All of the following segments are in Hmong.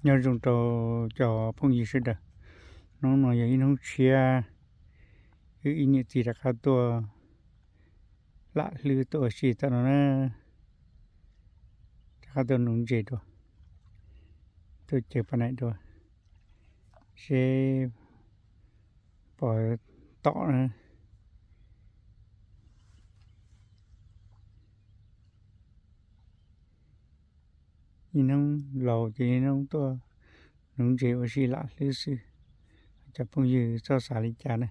Nyob zoo rau cov phooj ywg sawv daws, hnub no yog ib hnub tshiab, wb ib niam txiv rov qab tuaj lam hlwb tuaj ua si tom no na, rov qab tuaj nuv ntses dua, tuaj caw poj niam dua, seb puas tom na. Ib hnub laus ces ib hnub tuaj nuv ntses ua si lam hlwb xwb, cov phooj ywg txhob xav li cas na.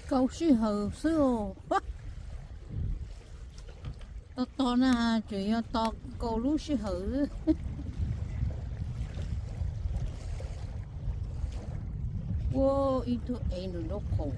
Kaum sij hawm xwb os. Tos tos na, tseem yog tos kaum lub sij hawm. Ua ib tug ev nws nraub qaum.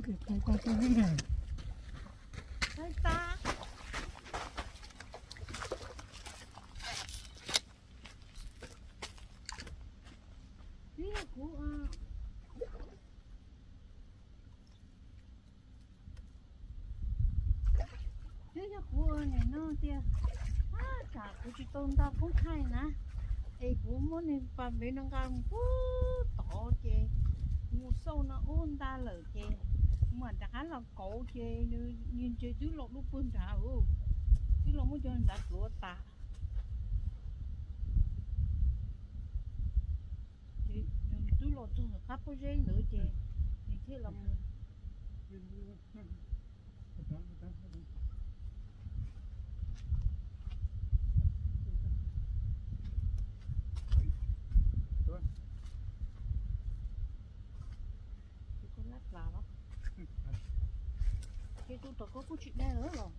Tag, twb yog kuv, twb yog kuv nim no tias, tsam kuv tsis tau nta koob thaij na, es kuv muab nws pas npev no nqa mus pub tod ces mus xauj no ub nta lawm ces mam rov qab los kauv ces nws ntses twb los lub pwg nrad, twb los muab cov nrad pluav tas. Nws twb los txog qab pob zeb ntawd ces nws thiaj los mus. Ces koj lab plas los? Ces tus tom koj kuj tsis dag lawm los?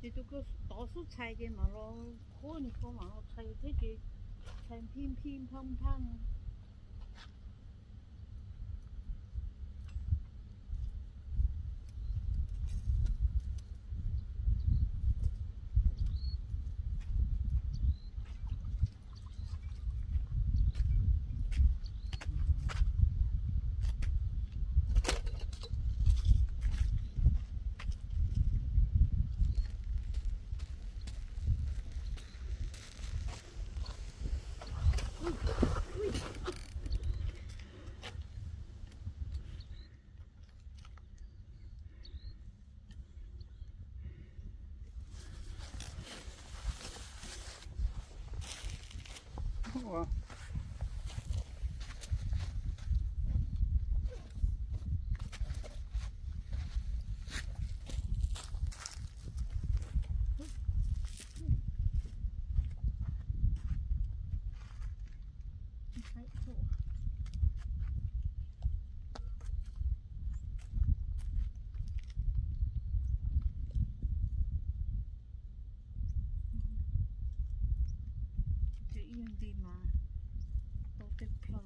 Ces tus tod xub txhais ces mam los khuab nws ko mam los txhais thiab ces txhais phij phij phaj phaj. Ces ib yam li mas tau tej plho.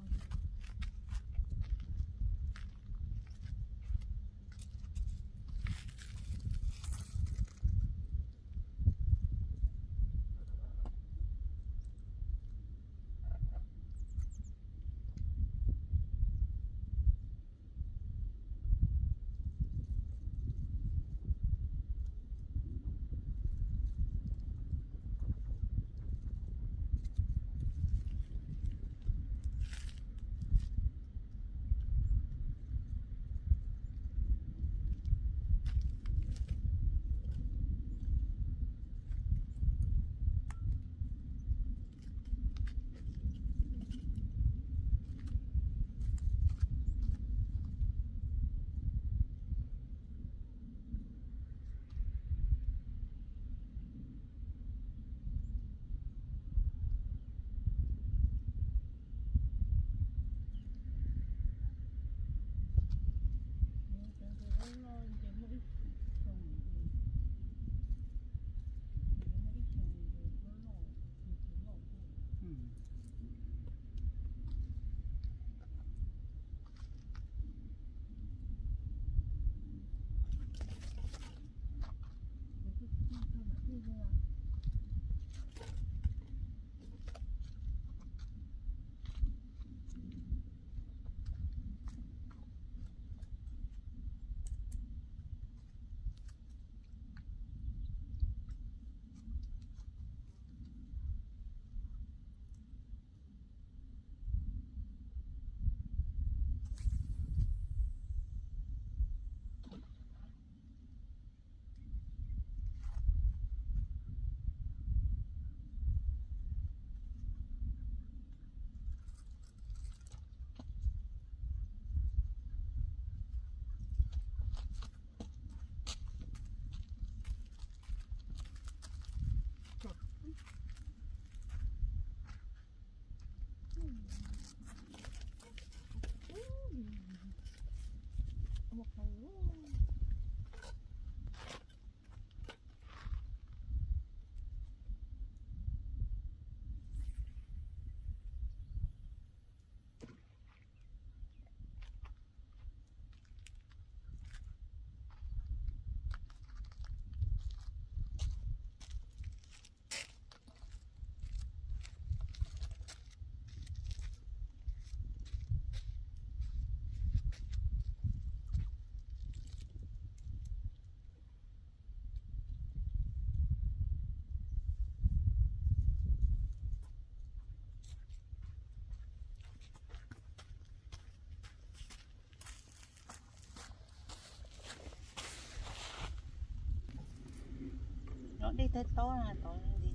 Dej tab tob na, tod nti nti.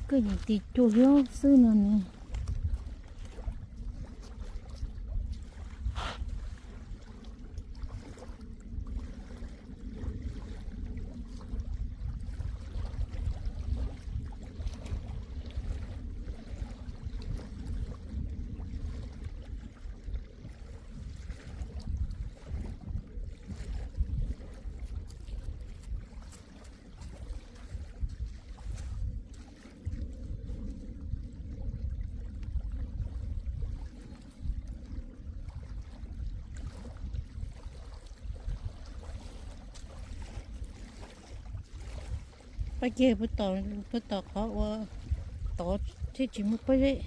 Koj yeej tis cuag xwb no ne. Pab ceg puag tom qhov uas tod thiaj tsis muaj pob zeb.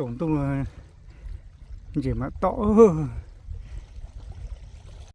Tsaus ntuj ntses mam tom.